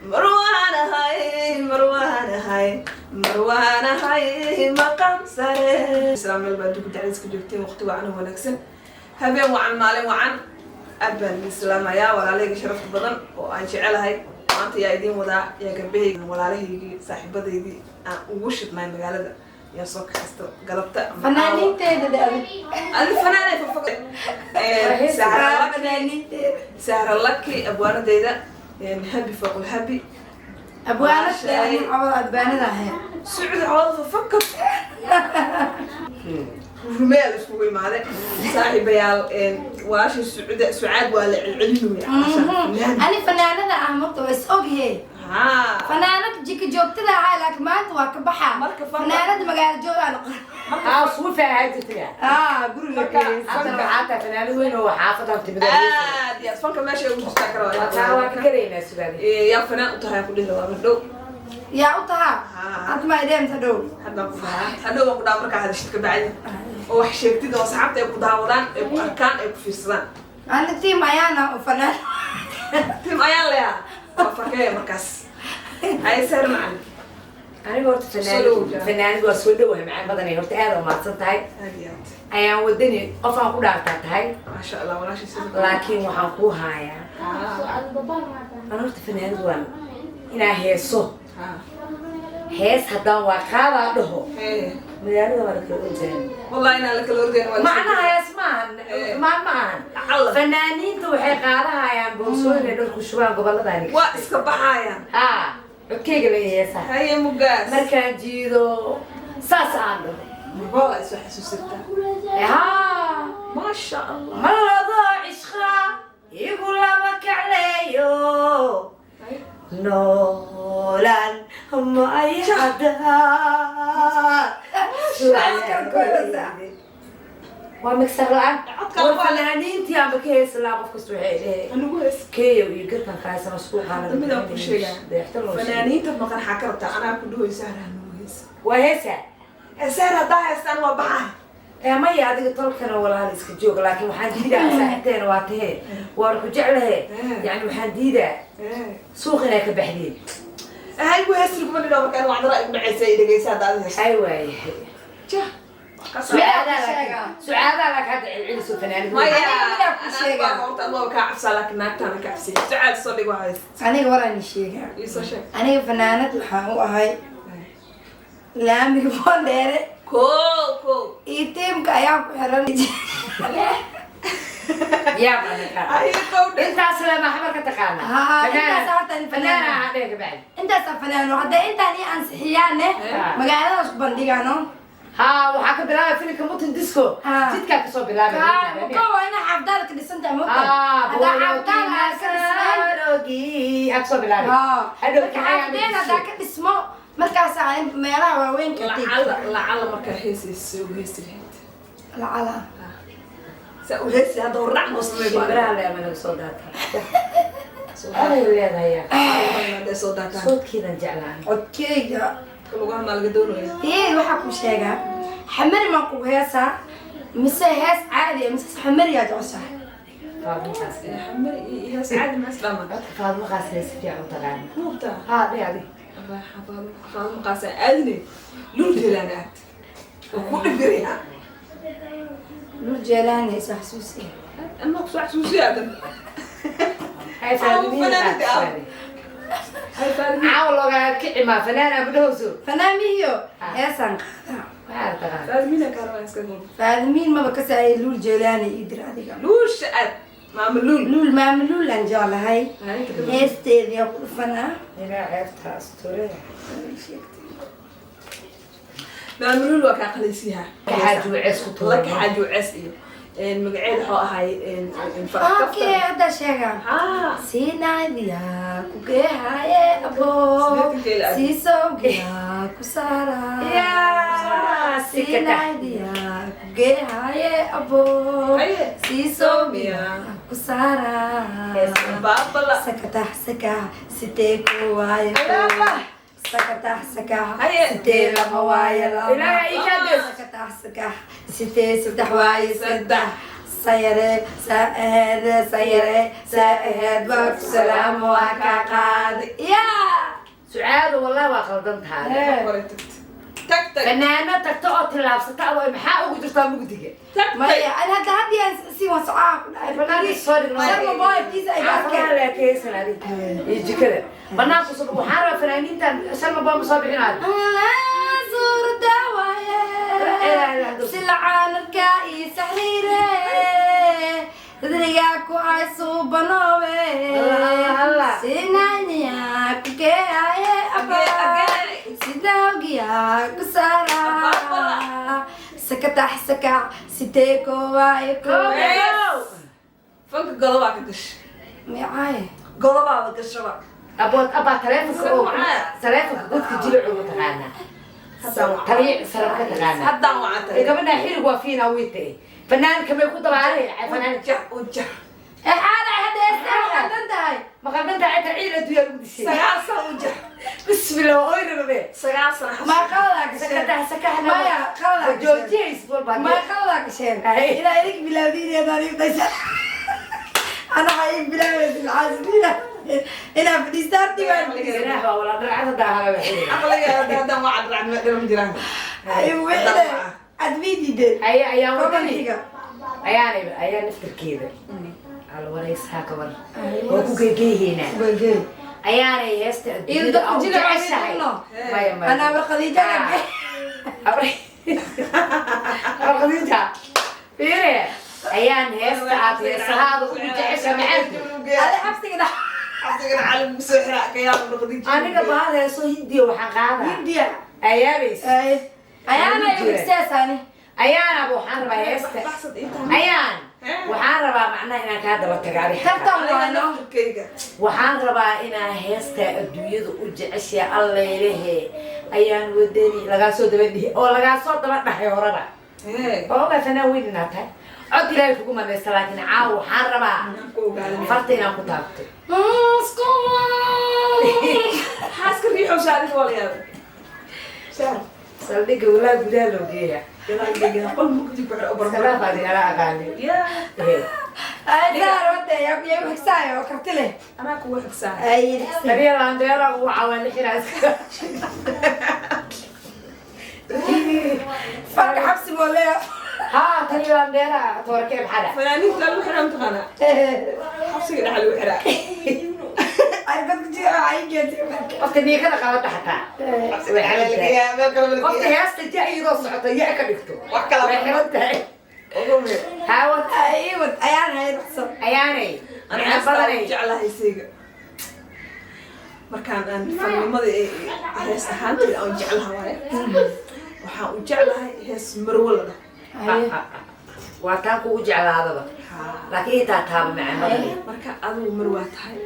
Marwaanahay, marwaanahay, marwaanahay, maqam sare. Islaam meel baa dugu dacdiis ka joogteen. Waqti wacan oo wanaagsan, habeen wacan, maalin wacan. Aad baan idin islaamayaa, walaalahayga sharafta badan oo aan jecelahay. Maanta yaa idiin wadaa? Yaa garbahayga, walaalahaygii, saaxiibadaydii aan ugu shidnay magaalada yaa soo kaxaysto galabta ama Fanaaniinteeda de adig. Adi fanaanay fafog. Fanaaniinteeda. Sahra Laki, abwaanadeyda, habi fooqul habi. Abwaanada cawada, abwaanada ahayd. Sucud cawada fafakad rumeel iskugu imaaday. Saaxiibayaal, walaashay Sucuda, Sucaad waa la celcelinaya. Ani fanaanada ah marta waa is oghe. Fanaanad jika joogtada ahaa, laakiin maanta waa ka baxaa. Marka fanaanada magaalo joogaa noqon. Aa, suufi ahaan jirtay. Ah, guriga. Haddana waxaa tahay fanaanad weyn oo xaafadan timid. Aad iyo aad fanka meesha ugu jirtaa kara. Taa waa ka karaynaa sugaadi. Yaa fanaan u tahay ku dhihi rabaa madhow? Yaa u tahaa? Hadda ma ideen hadhow. Haddaan ku dhahaa, hadhow waan ku dhaha. Markaa hadashid ka bacdi oo wax sheegtid oo asxaabta ay ku daawadaan, ay ku arkaan, ay ku fiirsadaan. Ani team ayaana oo fanaan. Team ayaan leeyaa waa fakeeya markaas. Hay, Seer macalin. Aniga horta Soo dhow, fanaanad, fanaanad waa soo dhowahay. Macaan badanay, horta aad oo mahadsan tahay. Aad iyo aad. Ayaan wadani qof aan ku dhaartaa tahay. Maasha Allah, walaashay sida. Laakiin waxaan kuu haayaa, ana horta fanaanad waan inaa heeso. Hees haddaan waa qaadaa dhaho, magaalada waa la kala ordaya. Wallahi inaan la kala ordayn waa. Macnaha hees maahan, maan ma ahan. Lacalla. Fanaaniinta waxay qaadahayaan boorsooyin ay dhar ku shubaan goboladani. Waa iska baxayaan. Haa, codkeyga la heesaa. Haye, mugaas. Markaan jiido saas aan dhaho. Marboola isoo xasuusataa. Haa. Maasha Allah. Malado cishqa igu laba kacleeyo, noolaan mayada. Waa mixer la-aan. Codka war waa fanaaniintii aanba ka heesi lahaa. Qof kasta waxay dhehe Anigu hees. Keeyow iyo garkan kaasana suuqaana. Midaan ku sheegaa, fanaaniinta maqan xaa ka rabtaa? Anaa ku dhahoy, Sahra nagu hees. Waa heesa. Sahra haddaa heestaan waa baxaa. Ee maya, adiga tolkana walaal iska jooga, laakiin waxaan diidaa, saaxiibteena waa tahee, waan ku jeclahe, yani waxaan diidaa suuq inay ka baxdeen. Hay, ku heesi kuma dhino. Markaan wacdara igu dhacaysa i dhegeysa hadda aad hees. Ay, waayahay. Jah. Sucaadaa laakiin, sucaadaa laakiin hadda celceliso fanaanid. Maya. Aniga midaa ku sheegaa. Horta adoo kaa cabsaa, laakiin naagtaana ka cabsiya. Sucaad, soo dhig waxays. Aniga waraan sheegaa. Iisoo sheeg. Aniga fanaanad waxaan u ahay laamiga Boondheere. Kow kow. Iyo teamka ayaan ku xiran. Yaab aniga. Ay, kow dhe. Intaas le maxamar ka taqaana. Haa, intaas horta ani fanaana fanaana. Ahaa dheh kabacdi. Intaasaa fanaano hadday intaan ii ansixiyaanne, magaaladaas ku bandhigano. Haa, waxaa ka bilaabay filimka Mutin Disco. Jidkaa kasoo bilaabay. Muka waa inaa xaafdaada ka dhisan tahay, mogtahay? Haddaa xaafdaada aad ka dhisnayn aad kasoo bilaabay. Hadhow. Marka xaafdeen haddaa ka dhismo, markaas aan meelaha waaweyn ka tegi. Lacala lacala markaa heesaysa u heesi lahayd. Lacala. Saa u heesi hadda horrac noo samey baa. Shimbiraha le ama naga soo daata aday leedahay yaa. Hadday soo daataan. Soodkeedan jeclaan. Codkeyga. Lugaha maa laga doonaya? Ee, waxaa ku sheegaa, xamari maan ku heesaa mise hees caadi ah mise xamariyaa jeceshahay? Faadmo Qaas. Xamari iyo hees caadi ma isdhaama. Codka Faadmo Qaas si fiican u taqaana. Muubtaa. Haa, dhe adi. Faadmo Qaas aadine, Lul Jeelaan aad oo ku dhibiraya. Lul Jeelaani isa xasuusiya. Anaa kusoo xasuusiya adan. Hay, Faadmiin. Fanaanada ah. Hay, Faadmo. Caawa loogaa kici maa fanaan ama dhahowso. Fanaamihiyo heesaan qaadaa. Waxaa taqaana. Faadmiina kaarwaa iska gol. Faadmiin maba kasaayay. Luul Jeelaani ii dir adiga. Luusha aad, maama Luul. Luul, maama Luul aan jeclahay. Heesteediyaa ku dhufanaa. Inaa ceebta asture. Maama Luul waa kaa qalaysiyaha. Kaxaaji wacees ku tuuro. Laka xaaji wacees iyo magaceeda wuxuu ahay. Okay, hadda sheega. Siinaadiya kugeehaye abo. Sideetan keela. Siisowgiya ku saara. Yaa, sikata. Siinaadiya kugeehaye abo. Haye. Siisowgiya ku saara. Baabala. Sakatax sakax sitee ku waaye. Sakatax sakax. Haye. Sitee laba waaye laba. Ilaahay ii kaa dees. Sakatax sakax sitee saddex waaye saddex. Sayare saa aheed, sayare saa aheed, waa ku salaamo, waa kaa qaadi. Sucaado, wallahi waa qaldan tahay. Hore tagtay, tagtay. Fanaano tagto oo tillaabsata oo maxaa ugu jirtaa mugdiga? Tagtay. Maya, ani hadda haddii aan si waan socaa ku dhahay. Fanaanada soo dhigno. Sharma Boy kiisa ay Xaafadaha baarkeen. Laakeysan adiga iyo jikada banaanku soo. Waxaan rabaa fanaaniintan Sharma Boy ma soo bixinaad. Suurada waaye silcaanadka iyo saxriire dadrigaa ku ay suubanoobe. Allah. Sinaniya ku keaye aba sidawgiya ku saara sakatax sakac sitee koowaaye koobe. Fanka godobaa ka gashay. Micaaye. Godobaaba gashaba. Abood abaa taleefonka oo taleefonka godka jilicuu ma taqaanaa? Haddaan wacaa. Taliya sarab ka taqaanaa. Haddaan wacaa. Ee, gabadha xirig waa fiina wiite fanaanka may ku dabaalay fanaan. Ujax ujax. Ee, xaala hadda heestaa qaldan tahay. Ma qaldan tahay? Inta ciid adduunya lagu dishay. 9 sano ujax. Bismillah, waa oy rababe. 9 sano. Maa qaladaa gasheen? Sakatax sakaxna. Maya, qaladaa gasheen. Joojiyaysid walba. Maa qaladaa gasheen? Ay. Ilaa idink bilaawdiineedaan iibtaysa ana waxaa ii bilaabaysa alxaasidiina inaa fadhiista horti baan. Ganaax waa walaa dharcada daahara waxay. Aqliga haddaan waa cadracd ma dhiran jiraan. Wixida aad miidiideen. Aya ayaan wadani. Commentiga. Ayaanay ayaa naftarkeeda ala waraysaa gabar waa ku geegeeheynaa. Ayaanay heesta Iyo adduunyada dadka u jilca jeceshahay. wiilno. Maya, maya. Anaa war Khadiija. Habar Khadiija, fiire, ayaan heesta aad heesahaada ugu jeceshahay macaanku. Adi xabsiga dhex. Xabsigana caalam kusoo xiraa ka yaaba noqdin. Aniga bahal heeso Hindiya waxaan qaadaa. Hindiya. Ayaabays. Ayaana igu xisaasaani. Ayaanaba waxaan rabaa heesta. Baxsad ii tahay. Ayaan waxaan rabaa macnaha inaan kaa daba tago adi. Tartan Aniga waano. naftirkayga. Waxaan rabaa inaa heesta adduunyada u jeceshahay alleylehe ayaan wadani lagaa soo daba dhihi oo lagaa soo daba dhahay horeba. Hee. Oo ogaa fanaan weyn inaad tahay, cod Ilaahay kugu manaysta, laakiin caawa waxaan rabaa Inaan ku ogaado. farta inaan ku taabto. Xaaska riixowsa adiga waa la yaabay. Saar. Saldhigga walaa gudaha loo geeya. Gadaal geeya qol mugdi ku xidho oo barbar. Iskalaaf ala aqaani. Yaa. Ay saar wada yaa yaa xisaayo oo karti leh. Anaa kugu xigsaa. Ay. Taliya laandeera ugu caawin xiraa iska. Farka xabsi buu leeyahay. Haa, taliya laandeera toorkee maxada. Fanaaniinta lagu xiraa mataqaanaa? Xabsiga dhexa lagu xiraa. Ay dadku jira ay geetay. Qofka niikada qabata xataa. Xabsiga dhexa la geeyaa, meel kale ma la Qofka geeyaa. heesta ja iyadoo socota ya ka dhigto. Wax kale way xiran tahay. Ogowe. Haawad. Ay wad ayaan hay dhaqso. Ayaanay. Ana Macaan heestaa badanay. u jeclahay sayga. Markaan aan fanimada ee hees ahaanteeda aan jeclaha waaye. Waxaan u jeclahay hees marwo la dhaho. Waa taan kugu jeclaadaba. Haa. Laakiin intaa taaba macaan badanay. Marka adigu marwaa tahay,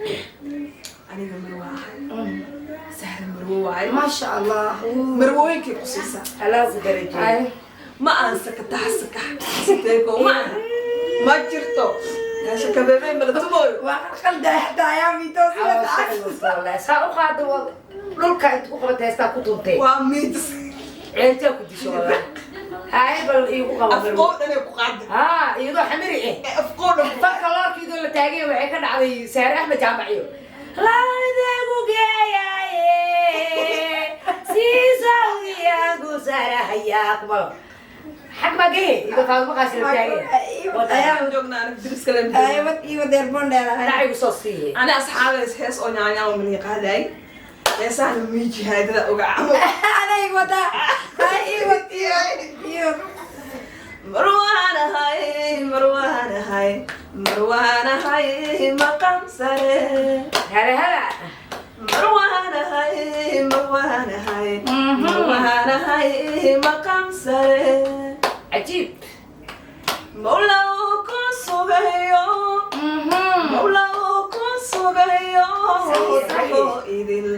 aniga marwaa ahay, Sahra marwo waaye. Maasha Allah. Marwooyinkay ku siisaa. Allah ku darajeeyo. Ay. Ma aan sakatax sakax siteeko ma aha, ma jirto meesha kabeebey mala tumooyo. Waa qaldaa xataa ayaa miito sida. Saa u qaada dhulka inta ku qabata heestaa ku tuntay. Waa miitis. Ceeltaa ku disho wallah. Haay, bal iigu qabo marwo. Afqoo dhanay ku qaada. Haa, iyadoo xamiri eh. Afqoo dhan. Fanka loorkiidoo la taagay waxay ka dhacday Saare Axmed Jaamaciyo laadagu geeyaye sii Saudiyagu sarahayaa kumalo xag maa gehe iyadoo Faadimo Qaasi la taagay. Ayaan joognaa aniga diris kale. Ay wad iyo deer bondheer. Dhacigu soo siiye. Ani asxaabeys hees oo nyaanyaa mani qaaday heesahan miiji haydada oga camo. Anay wada. Ay iyo iyo iyo. Marwaanahay, marwaanahay, marwaanahay maqam sare. Hala hala. Marwaanahay, marwaanahay, marwaanahay maqam sare. Cajiib. Mawla uu ku sugayo, mawla uu ku sugayo, dadkoo idil,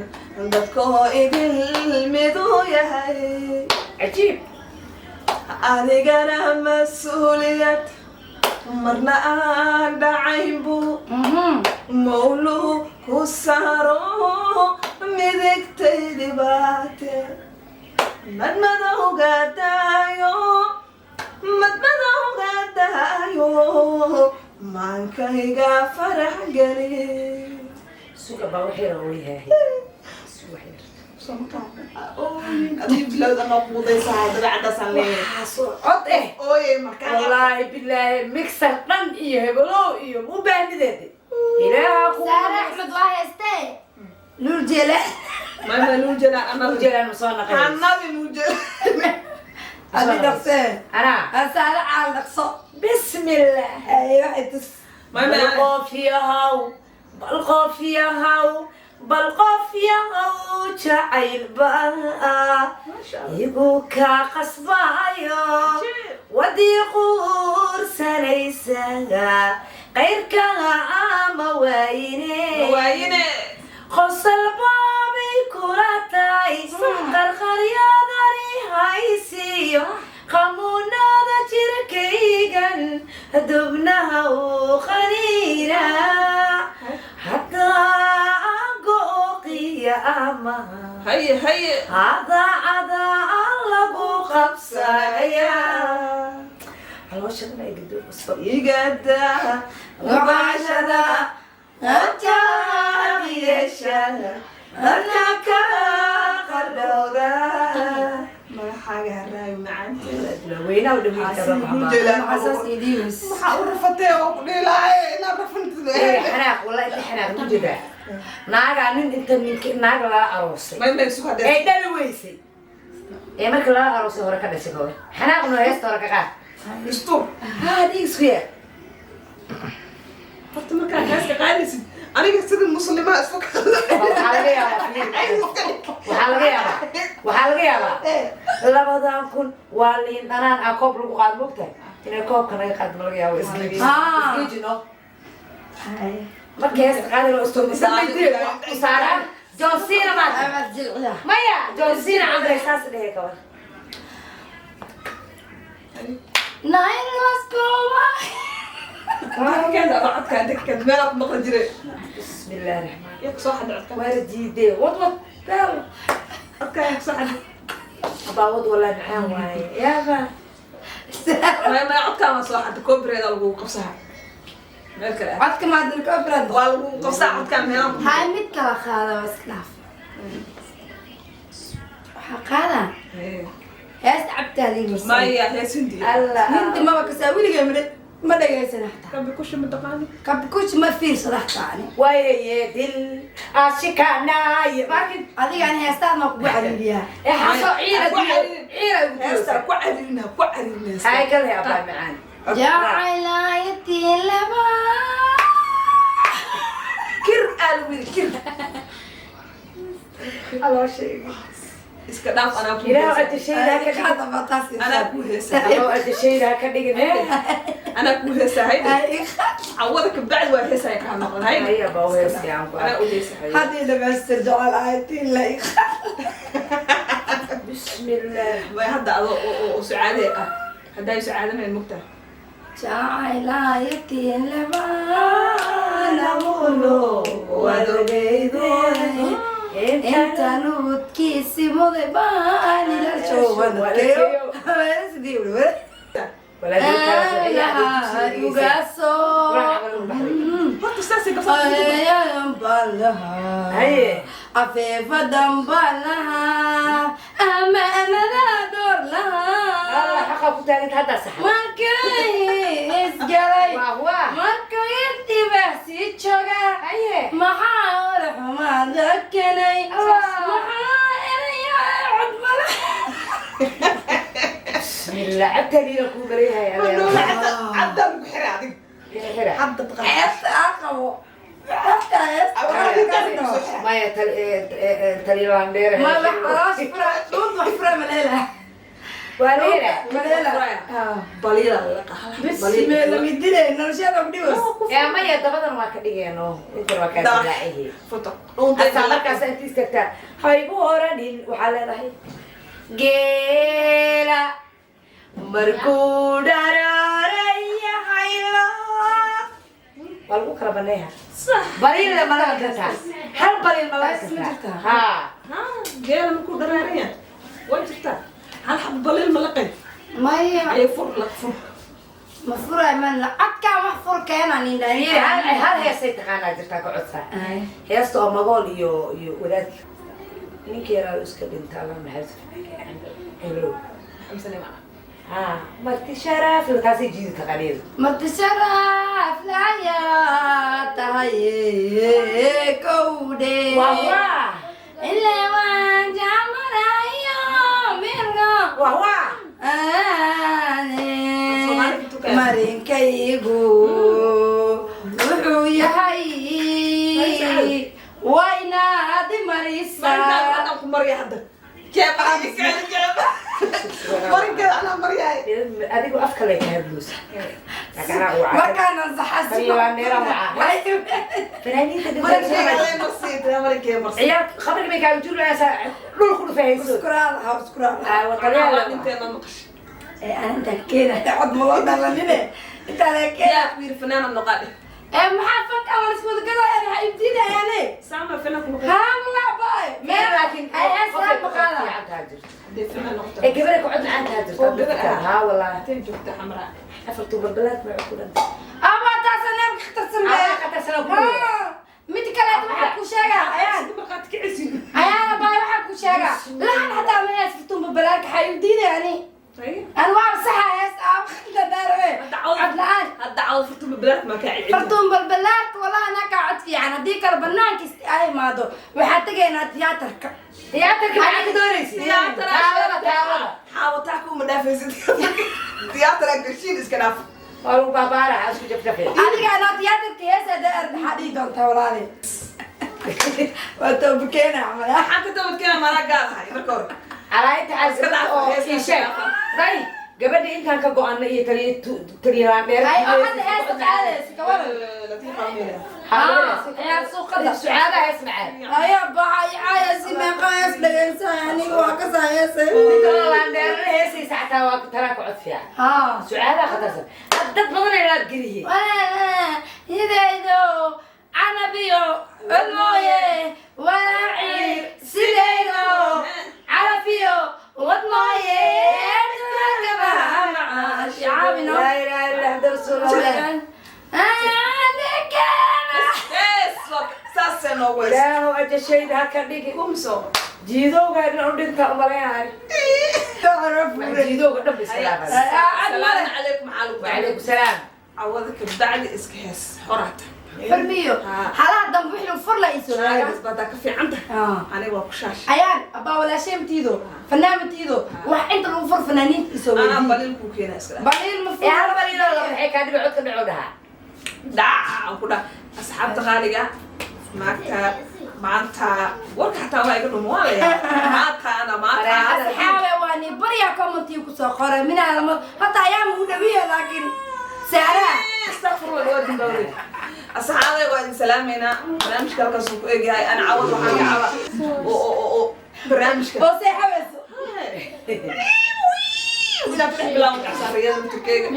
dadkoo idil miduu yahay. Cajiib. Adigana mas-uuliyad marna aan dhacayn buu mawluhu ku saaro midigtaydi baate madmadowga daayo, madmadowga daayo, maankayga farax geli. Suga baa wax yar oo yahay. Suga wax yar. Adii bilowda noo quudaysaa dabeecadaasaan leeyahay. Waxaasoo cod eh. Ooye markaa. Wallaahi bilaahi, mixer dhan iyo hebelow iyo u baahnideed ilaaha ku. Saare Axmed waa heestee. Luul Jeela. Mama Nuujala ana. Nuujelaan ma soo naqay? Hanadi Nuujala. Adi dhaqsee. Anaa. Asaala caal dhaqso. Bismillah. Ay, waxay tus. Mama. Bal qof yahow, bal qof yahow, bal qof yahow, jacayl baa Maasha Allah. igu kaa qasbayo, wadii quursanaysa qayrka ama waayine. Waayine. Qosol baabay kula tahay qarqaryadani haysiiyo qamuunada jirkaygan dubnaha uu qaniina hataa gooqiya ama Haye haye. Hada lagu qabsanaya caloosha ay gado cusub. Igada mubaashada yeesha dadka qardhowda madaxaaga haraayo macaanteeda. Weynaha dhawiilka. Maxasaas idiis. Maxaa u rafatee oo ku dhiilaaye inaad rafantid? Xanaaq wallahi, inta xanaaq ku jira naagaa nin inta nink naag lala aroosay May may isku hadee. Ee dhali weysay ee marka lala aroosay hore ka dhashay gabar xanaaqno heesta hore ka qaad. Istu. Haa, dhiig isku yeer. Horta markaa kaaska qaadaysid aniga sidii muslimaa isku Waxaa laga yaabaa, waxaa laga yaabaa 2000 waa liin dhanaan ah, koob lagu qaado mogtahay inay koobka naga qaado ma laga yaabo isgiijino marka heesta qaadi loo isto saaraan John Cena maata. Amaad jilciya. Maya, John Cena camray saas dhehe kabar. Nine was go. Keeda codka dadka meelaa ku maqli jiray. Bismillahi raxmaan. Yaa kusoo xadda codka. Waa diidee, wad wad beel. Codka yaa kusoo xadda. Abaa wad, walaa macaan waaye yaaba. Maya maya, codkaa waa soo xadda, copyright lagu qabsaha meel kale ah. Codka maadin ka obrad. Waa lagu qabsaa codkaa meelaan ku. Hay, mid kala qaada, waa iska dhaaf. Waxaa qaadaa heesta cabtaada ii marsan. Maya, hees Hindi. Alla. Hinti maba kasaa weligay ma dhagaysan xataa. Kabhi Khushi ma taqaani? Kabhi Khushi ma fiirsada xataa ani. Waaye dil ashikanaay markin. Adiga ani heestaad ma kugu cariiriyaa. Ee xaso ciira. Ku cariirin. Ciira. Heesta ku cariirina, ku cariirina heesta. Hay kale, abaa macaan. Jacaylaaytii laba. Kir aa lagu yidhi kir. Aloo sheegay. Iska dhaaf, anaa ku Ilaah heesa. adashayda ka dhigin. Anaa ku heesa. Aloo adashayda ka dhigin. Anaa ku heesa hayde. Cawada kabacdi waa heesaya kaa noqon hayde. Haya baa heesayaan ku. Anaa u heesahay. Haddii dhamaystir jecel la. Bismillah. Way hadda adoo oo sucaade ah hadday sucaadamayn mugtahay. Jacaylaaytii laba. Namuno wadogeydoon. Inta nuudkiisi muday baan ila joogan. Ugaasoo Horta saasay gabadha. Ayayan baan lahaa. Haye. Afeefadan baan lahaa, amaanada door Allah. lahaa. Xaqa ku taaganta haddaa sax. Markay isgalay. Waa waa. Markuu intibah sii jooga. Haye. Maxaa ore xumaada keenay? Allah. Maxaa eraya cod mala? Bismillah, cabtaliina kuu galayahay. Caddaa lagu xiray adig. Xira. Hadda taqaan. Ceebta aan qabo. Ceebta heesta. Maya, talilaan dheer. Ma wax caloosh fura, dhuud wax fura maleela. Waa leera. Maleela. Baliila la qahala. Bismillah, midile nolosheeda ku dhibas. Yaa maya, dabadan waa ka dhigeeno intan waa kaa dilaacihi. Foto. Asaa markaas inta istaagtaa haygu oranin waxaa leedahay geela markuu dharaaran yahay waa lagu kala baneeya. Baliil ma laha kartaa, hal baliil ma laha kartaa ha. Geela markuu dharaaran yahay waa jirtaa hal xab baliil ma laqay? Maya. Ay, fur la fur. Ma furay, man lacagkaan wax fur keenan. Fiiri, hal heesay taqaanaa jirtaa ka codsaa heesta oo magool iyo wadaadka. Ninkii yaraa iska dhinta, Allah naxariisto, Cimrow. Maxamed Saleemaan. Ha, marti sharaf taasay jiidi taqaaniyadu. Marti sharaf layaa tahay, kowdhe. Waa waa. Ilaa waan jamarayo mirgo. Waa waa. Soomaali ku tukanaya. Marinkaygu wuxuu yahay waa inaad Marinkaa marisaa. Haddaan ku marya hadda. Jeeba, jeeba. Marinkeeda anaa maryahay. Adigu afka lay ka hadloosa. Markaan ansaxasi. Fanaaniinta. Marinkeeda aday marsiin, marinkeeda marsiin. Ciyaar khamriga bay kaaga juraysaa, dhul ku dhufayso. Iskuraal ha, iskuraal. Waa dhinteena maqashay. Ee, aan intaan keenaya cod ma loo dhalanine, intaan la keena. Yaa ku yiri fanaanad noqaa dheh? Ee, maxaa fanka wala iswada gadaya? Maxaa ibtidayaane? Saama fanaan ku noqon. Haa, mulaa meel laakiin ay heestaan maqaada. Haddii fanaan noqoto. Ee, gabadha ku cod macaantaa jirta. Oo gabar ah. Haa, wallaahi. Intay joogta xamraa. Afartu balbalaad ma ku dhan. Ama taasa neemka khatarsan. Aa, khatarsan oo ku Haa, mid kaleet waxaa ku sheegaa ayaan. Isku markhaati kicisiin. Ayaana baay, waxaa ku sheegaa laxan hataa ma hees furtuunba balaarka xaa ibtiidayani. An waa saxa hees aa daarawe. Hadda cawd. Cod la-aan. Hadda cawd furtuun balbalaad ma kaa cicin. Fartuun balbalaarka walaa anaa kaa cod fiican. Haddii kale banaanka ay imaado, waxaa tegaynaa tiyaatarka. Tiyaatarka maxaa ka doonaysid? Taalada, taalada. Xaawataa kuma dhaafaysid. Tiyaatara gashiin iska dhaaf. Waa lagu baabaara, isku jafjafay. Adiga anaa tiyaatarka hees ada maxaa dhihi doontaa walaali? Waa toobakeena camal. Waxaan ka toobadkeena maanaa gaalahay marka hore. Calaayinta Iska dhaaf, oo heestan ii sheeg. iska dhaaf. Day, gabadha intaan ka go'anay iyo taliya taliya dheer. Ay, oo hadda heesta qaadaysa kawaran? Latiifa Amiira. Ciyaar suuqada. Sucaada hees macaan. Aya baxa icaya si meeqa hees dhegeysan, aniga waa ka saa heesay. Ninka laandheerna heesaysa xataa waa taraa ku cod fiican. Haa. Sucaada khatarsan. Dad badan ay laab geliyeen. Hidaydo canabiyo codmooye walaaci sidaydo carafiyo wadmooye. Laa ilaaha illa anta rasuulullah. Yes, saasay noogu heys. Ilaahow ajashayda ha ka dhigi. Kumso. Jiidowga dhan u dhinta umalaynahay. Jiidowga dhan ba iska dhaafay. Asalaamu calaykum, maxaa lagu Wacalaykum salaam. Cawada kabacdi iska hees xoraata. Xurmiyo halaha dambe wixii furla isoo. Naagaas baa ka fiican tahay. Aniga waa ku shaash. Ayaan abaa walaashay matiido, fanaan matiido, wax inta lagu fur fanaaniinta isoo Anaa weydiin. baliil kuu keenaa, iska dhaaf. Baliil ma Ee, hal baliil oo waxay kaa dhibi codka dhaco dhahaa. Dhac aan ku dhah asxaabta qaaliga naagta maanta warka xataa waa iga dhuma, waa la yaabaa maantaana maanta. Asxaabe, waa ni baryaa, commentii kusoo qoray minaa lama hata ayaan ugu dhawiya, laakiin saara. Astaqfirullah, waa dambaawey. Asxaabay, waa idin salaameynaa. Barnaamijka halkaas uu ku egyahay. Ana cawad waxaan ka caba oo barnaamijka Oo seexaweyso. Inaan ku dhex bilaabo gacsaariyada muturkeyga.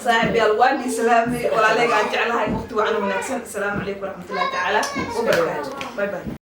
Saaxiib yaal, waan idin salaamay, walaaleyga aan jeclahay. Waqti wacan oo wanaagsan. Asalaamu calaykum waraxmatullahi tacaala wabarakaatu. Bye bye.